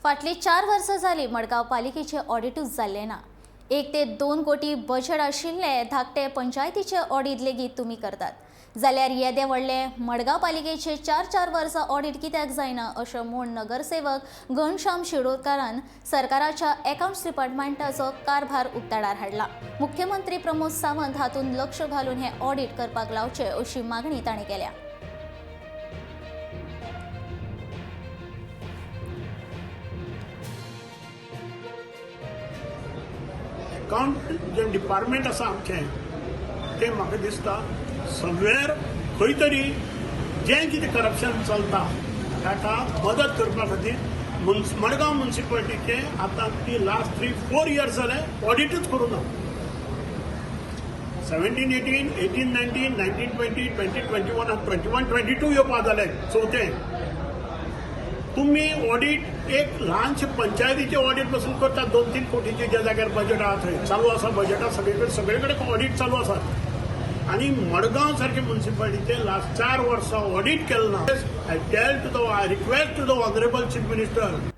फाटलीं 4 वर्सां जालीं मडगांव पालिकेचें ऑडिटूच जाल्लें ना. 1 ते 2 कोटी बजेट आशिल्ले धाकटे पंचायतीचे ऑडीट लेगीत तुमी करतात जाल्यार येदे व्हडले मडगांव पालिकेचे 4-4 वर्सां ऑडीट कित्याक जायना, अशें म्हूण नगरसेवक घनश्याम शिरोडकारान सरकाराच्या अकाउंट्स डिपार्टमेंटाचो कारभार उक्ताडार हाडला. मुख्यमंत्री प्रमोद सावंत हातूंत लक्ष घालून हें ऑडीट करपाक लावचें, अशी मागणी ताणें केल्या. अकाउंट जे डिपार्टमेंट आसा आमचें, तें म्हाका दिसता समवेर खंय तरी जें कितें करप्शन चलता ताका मदत करपा खातीर मडगांव म्युन्सिपालिटीचें आतां ती लास्ट 3-4 इयर्स जाले ऑडिटूच करूं ना. 17 18, 18 19, 19 20, 20 21, 21 22 येवपा जालें चवथें. तुम्ही ऑडिट एक ल्हानशे पंचायतीचे ऑडिट पासून करतात 2-3 कोटीचे. ज्या जाग्यार बजेट आहा थंय चालू आसा बजेटां, सगळे कडेन सगळे कडेन ऑडिट चालू आसात आनी मडगांव सारखे म्युन्सिपालिटीचे लास्ट 4 वर्सां ऑडिट केलें ना. I tell to the I request to the honourable Chief Minister.